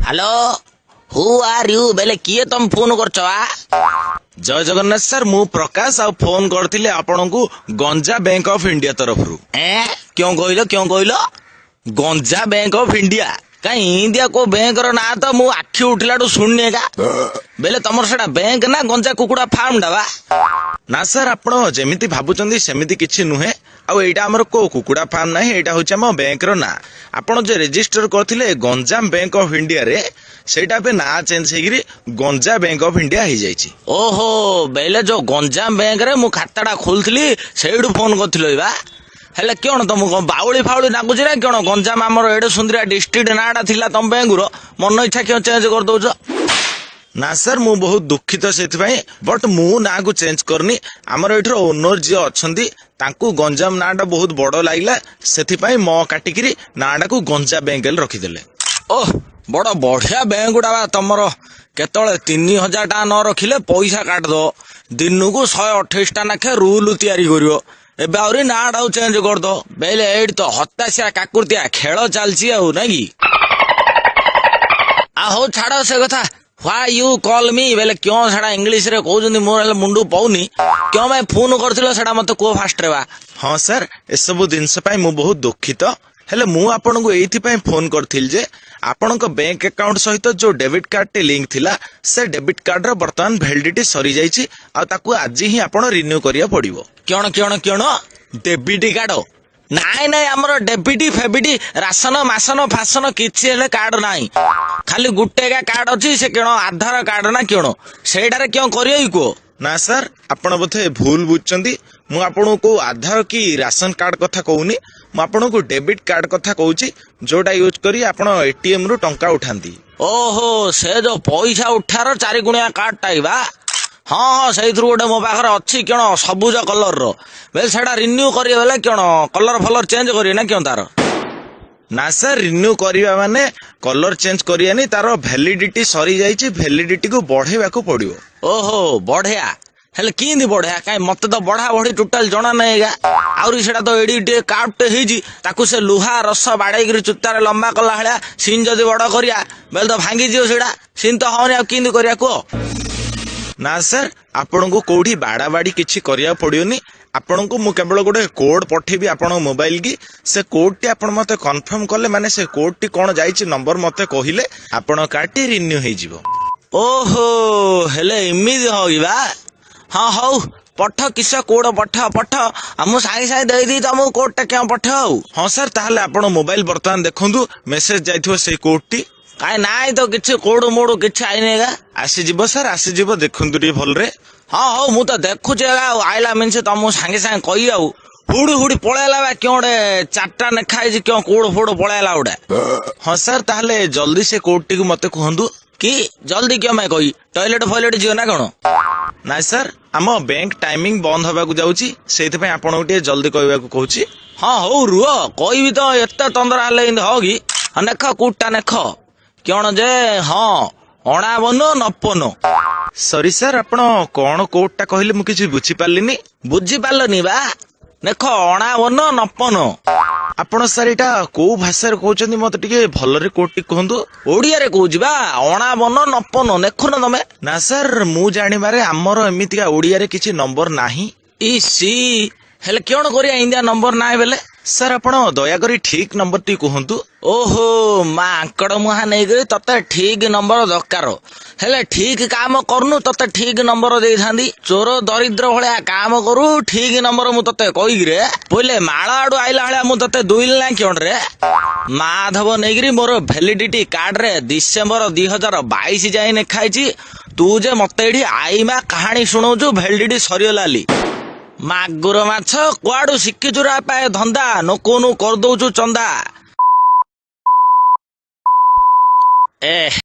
Hello, who are you? ବେଲେ କିଏ ତମେ ଫୋନ କରୁଛ ଆ? ଜୟ ଜଗନ୍ନାଥ ସାର୍, ମୁଁ ପ୍ରକାଶ ଆଉ ଫୋନ କରିଥିଲି ଆପଣଙ୍କୁ ଗଞ୍ଜା ବ୍ୟାଙ୍କ ଅଫ ଇଣ୍ଡିଆ ତରଫରୁ। ଏ, କ୍यों କହିଲ, କ୍यों କହିଲ? ଗଞ୍ଜା ବ୍ୟାଙ୍କ ଅଫ ଇଣ୍ଡିଆ କାଇଁ? ଇଣ୍ଡିଆ କୋଉ ବ୍ୟାଙ୍କର ନାଁ ତ ମୁଁ ଆଖି ଉଠିଲାଠୁ ଶୁଣିନି ଏକା। ବେଲେ ତମର ସେଟା ବ୍ୟାଙ୍କ ନା ଗଞ୍ଜା କୁକୁଡା ଫାର୍ମ ଟା ବା? ନା ସାର୍, ଆପଣ ଯେମିତି ଭାବୁଛନ୍ତି ସେମିତି କିଛି ନୁହେଁ। ଆଉ ଏଇଟା ଆମର କୋଉ କୁକୁଡା ଫାର୍ମ ନାହିଁ, ଏଇଟା ହଉଛି ଆମ ବ୍ୟାଙ୍କର ନାଁ। ଆପଣ ଯୋଉ ରେଜିଷ୍ଟର କରିଥିଲେ ଗଞ୍ଜାମ ବ୍ୟାଙ୍କ ଅଫ ଇଣ୍ଡିଆରେ, ସେଇଟା ଏବେ ନାଁ ଚେଞ୍ଜ ହେଇକିରି ଗଞ୍ଜା ବ୍ୟାଙ୍କ ଅଫ ଇଣ୍ଡିଆ ହେଇଯାଇଛି। ଓହୋ, ବେଲେ ଯୋଉ ଗଞ୍ଜାମ ବ୍ୟାଙ୍କରେ ମୁଁ ଖାତାଟା ଖୋଲିଥିଲି ସେଇଠୁ ଫୋନ କରିଥିଲ ବା? ହେଲେ କଣ ତମକୁ କଣ ବାଉଳି ଫାଉଳି ନାଗୁଛି ନା କଣ? ଗଞ୍ଜାମ ଆମର ଏଡେ ସୁନ୍ଦରିଆ ଡିଷ୍ଟ୍ରିକ୍ଟ ନାଁଟା ଥିଲା ତମ ବ୍ୟାଙ୍କର, ମନ ଇଚ୍ଛା କିଏ ଚେଞ୍ଜ କରିଦଉଛ? ନା ସାର୍, ମୁଁ ବହୁତ ଦୁଃଖିତ ସେଥିପାଇଁ, ବଟ୍ ମୁଁ ନାଁକୁ ଚେଞ୍ଜ କରିନି। ଆମର ଏଠିର ଓନର ଯିଏ ଅଛନ୍ତି ତାଙ୍କୁ ଗଞ୍ଜାମ ନାଁଟା ବହୁତ ବଡ ଲାଗିଲା, ସେଥିପାଇଁ ମ କାଟିକିରି ନାଁଟାକୁ ଗଞ୍ଜା ବ୍ୟାଙ୍କ ରଖିଦେଲେ। ଓହ, ବଡ ବଢିଆ ବ୍ୟାଙ୍କ ଗୁଡା ବା ତମର। କେତେବେଳେ 3000 ଟଙ୍କା ନ ରଖିଲେ ପଇସା କାଟିଦବ, ଦିନକୁ 128 ଟା ନାଖେ ରୁଲ ତିଆରି କରିବ, ଏବେ ଆହୁରି ନାଁଟାକୁ ଚେଞ୍ଜ କରିଦବ। ବେଲେ ଏଇଠି ତ ହତାଶିଆ କାକୁର୍ତିଆ ଖେଳ ଚାଲିଛି ଆଉ ନାଇଁ କି? ଆଉ ହଉ ଛାଡ ସେ କଥା। Why you call ମି? ବେଲେ କ୍यों ସେଟା ଇଂଲିଶ ରେ କହୁଛନ୍ତି, ମୋର ହେଲେ ମୁଣ୍ଡକୁ ପଉନି। କ୍यों ପାଇଁ ଫୋନ କରିଥିଲ ସେଟା ମତେ କୁହ ଫାଷ୍ଟ ରେ ବା। ହଁ ସାର୍, ଏସବୁ ଜିନିଷ ପାଇଁ ମୁଁ ବହୁତ ଦୁଃଖିତ। ହେଲେ ମୁଁ ଆପଣଙ୍କୁ ଏଇଥିପାଇଁ ଫୋନ କରିଥିଲି ଯେ ଆପଣଙ୍କ ବ୍ୟାଙ୍କ ଆକାଉଣ୍ଟ ସହିତ ଯୋଉ ଡେବିଟ୍ କାର୍ଡଟି ଲିଙ୍କ ଥିଲା, ସେ ଡେବିଟ୍ କାର୍ଡର ବର୍ତ୍ତମାନ ଭ୍ୟାଲିଡିଟି ସରିଯାଇଛି ଆଉ ତାକୁ ଆଜି ହିଁ ଆପଣ ରିନ୍ୟୁ କରିବାକୁ ପଡିବ। କଣ କଣ କଣ? Debit card? ନାଇଁ ନାଇଁ, ଆମର ଡେବିଟ୍ ଫେବିଟି ରାସନ ମାସନ ଫାସନ କିଛି ହେଲେ କାର୍ଡ ନାହିଁ। ଖାଲି ଗୋଟେ ଏକା କାର୍ଡ ଅଛି, ସେ କଣ ଆଧାର କାର୍ଡ ନା କଣ, ସେଇଟାରେ କଣ କରିବ କି କୁହ? ନା ସାର୍, ଆପଣ ବୋଧେ ଭୁଲ ବୁଝୁଛନ୍ତି। ମୁଁ ଆପଣଙ୍କୁ କୋଉ ଆଧାର କି ରାସନ କାର୍ଡ କଥା କହୁନି, ମୁଁ ଆପଣଙ୍କୁ ଡେବିଟ୍ କାର୍ଡ କଥା କହୁଛି, ଯୋଉଟା ୟୁଜ କରି ଆପଣ ଏଟିଏମ ରୁ ଟଙ୍କା ଉଠାନ୍ତି। ଓହୋ, ସେ ଯୋଉ ପଇସା ଉଠାର 4 ଗୁଣିଆ କାର୍ଡ ଟା ବା? ହଁ ହଁ, ସେଇଥିରୁ ଗୋଟେ ମୋ ପାଖରେ ଅଛି, କଣ ସବୁଜ କଲର ର। ବେଲେ ସେଇଟା ରିନ୍ୟୁ କରିବେ ବେଲେ କଣ କଲର ଫଲର ଚେଞ୍ଜ କରିବେ ନା କଣ ତାର? ନା ସାର୍, ରିନ୍ୟୁ କରିବା ମାନେ କଲର ଚେଞ୍ଜ କରିବାନି, ତାର ଭ୍ୟାଲିଡିଟି ସରିଯାଇଛି, ଭ୍ୟାଲିଡିଟିକୁ ବଢେଇବାକୁ ପଡିବ। ଓହୋ, ବଢିଆ। ହେଲେ କେମିତି ବଢିଆ? କାଇଁ ମତେ ତ ବଢା ବଢି ଟୋଟାଲ ଜଣା ନାହିଁ ଏଗା। ଆହୁରି ସେଟା ତ ଏଡି ଟିକେ କାର୍ଡଟେ ହେଇଛି, ତାକୁ ସେ ଲୁହା ରସ ବାଡେଇକିରି ଚୁତାରେ ଲମ୍ବା କଲା ଭଳିଆ ସିନ୍ ଯଦି ବଡ କରିବା ବେଲେ ତ ଭାଙ୍ଗିଯିବ ସେଇଟା, ସିନ୍ ତ ହବନି। ଆଉ କେମିତି କରିବା କୁହ? ନା ସାର୍, ଆପଣଙ୍କୁ କୋଉଠି ବାଡା ବାଡି କିଛି କରିବାକୁ ପଡିବନି। ଆପଣଙ୍କୁ ମୁଁ କେବଳ ଗୋଟେ କୋଡ ପଠେଇବି ଆପଣଙ୍କ ମୋବାଇଲ କି, ସେ କୋଡଟି ଆପଣ ମତେ କନଫର୍ମ କଲେ, ମାନେ ସେ କୋଡଟି କଣ ଯାଇଛି ନମ୍ବର ମତେ କହିଲେ ଆପଣଙ୍କ କାର୍ଡଟି ରିନ୍ୟୁ ହେଇଯିବ। ଓହୋ, ହେଲେ ଏମିତି ହଉ ବା? ହଁ ହଉ, ପଠ କିସ କୋଡ, ପଠ ପଠ, ଆଉ ମୁଁ ସାଙ୍ଗେ ସାଙ୍ଗେ ଦେଇଦେବି ତମକୁ କୋଡଟା କେଉଁ ପଠ ଆଉ। ହଁ ସାର୍, ତାହେଲେ ଆପଣ ମୋବାଇଲ ବର୍ତ୍ତମାନ ଦେଖନ୍ତୁ, ମେସେଜ ଯାଇଥିବ ସେଇ କୋଡଟି। କାଇଁ ନାଇଁ ତ କିଛି କୋଡ ମୋଡ କିଛି ଆଇନି ଏଗା। ଆସିଯିବ ସାର୍, ଆସିଯିବ, ଦେଖନ୍ତୁ ଟିକେ ଭଲରେ। ହଁ ହଉ, ମୁଁ ତ ଦେଖୁଛି ଏଗା, ଆଉ ଆଇଲା ମିନ୍ସ ତମକୁ ସାଙ୍ଗେ ସାଙ୍ଗେ କହିବି। ଆଉ ହୁଡି ହୁଡି ପଳେଇଲା ବା, କେଉଁ ଗୋଟେ 4ଟା ଲେଖା ହେଇଛି, କେଉଁ କୋଡ ଫୋଡ ପଳେଇଲା ଗୋଟେ। ହଁ ସାର୍, ତାହେଲେ ଜଲ୍ଦି ସେ କୋଡଟିକୁ ମତେ କୁହନ୍ତୁ। କି ଜଲ୍ଦି କିଏ ପାଇଁ କହି, ଟଏଲେଟ ଫଏଲେଟ ଯିବ ନା କଣ? ନାଇଁ ସାର୍, ଆମ ବ୍ୟାଙ୍କ ଟାଇମିଂ ବନ୍ଦ ହବାକୁ ଯାଉଛି, ସେଇଥିପାଇଁ ଆପଣଙ୍କୁ ଟିକେ ଜଲ୍ଦି କହିବାକୁ କହୁଛି। ହଁ ହଉ ରୁହ, କହିବି ତ, ଏତେ ତନ୍ଦରା ହେଲେ ଏମିତି ହବ କି? ହଁ ନେଖ କୋଡଟା ନେଖ, କଣ ଯେ? ହଁ, 49 90। ସରି ସାର୍, ଆପଣ କଣ କୋଡଟା କହିଲେ ମୁଁ କିଛି ବୁଝିପାରିଲିନି। ବୁଝିପାରିଲନି ବା? ଦେଖ, 49 90। ଆପଣ ସାର୍ ଏଇଟା କୋଉ ଭାଷାରେ କହୁଛନ୍ତି, ମତେ ଟିକେ ଭଲରେ କୋଡଟି କୁହନ୍ତୁ। ଓଡିଆରେ କହୁଛି ବା, 49 90, ଦେଖୁନ ତମେ। ନା ସାର୍, ମୁଁ ଜାଣିବାରେ ଆମର ଏମିତିକା ଓଡିଆରେ କିଛି ନମ୍ବର ନାହିଁ। ଇସି, ହେଲେ କଣ କରିବା ଇଣ୍ଡିଆ ନମ୍ବର ନାହିଁ ବେଲେ? ସାର୍, ଆପଣ ଦୟାକରି ଠିକ ନମ୍ବରଟି କୁହନ୍ତୁ। ଓହୋ ମା ଆଙ୍କଡ ମୁହାଁ ନେଇକରି ତତେ ଠିକ ନମ୍ବର ଦରକାର, ହେଲେ ଠିକ କାମ କରୁନୁ, ତତେ ଠିକ ନମ୍ବର ଦେଇଥାନ୍ତି। ଚୋର ଦରିଦ୍ର ଭଳିଆ କାମ କରୁ, ଠିକ ନମ୍ବର ମୁଁ ତତେ କହିକିରେ ବୋଇଲେ ମାଳ ଆଡୁ ଆଇଲା ଭଳିଆ ମୁଁ ତତେ ଦୁଇଲି ନା କଣ ରେ? ମାଧବ ନେଇକିରି ମୋର ଭ୍ୟାଲିଡିଟି କାର୍ଡରେ ଡିସେମ୍ବର 2022 ଯାଏ ଲେଖା ହେଇଛି, ତୁ ଯେ ମତେ ଏଠି ଆଇମା କାହାଣୀ ଶୁଣଉଛୁ ଭ୍ୟାଲିଡିଟି ସରିଗଲା। ମାଗୁର ମାଛ କୁଆଡୁ ଶିଖିଛୁ ରା ପାଏ ଧନ୍ଦା, ନୋକନୁ କରିଦଉଛୁ ଚନ୍ଦା। ଏ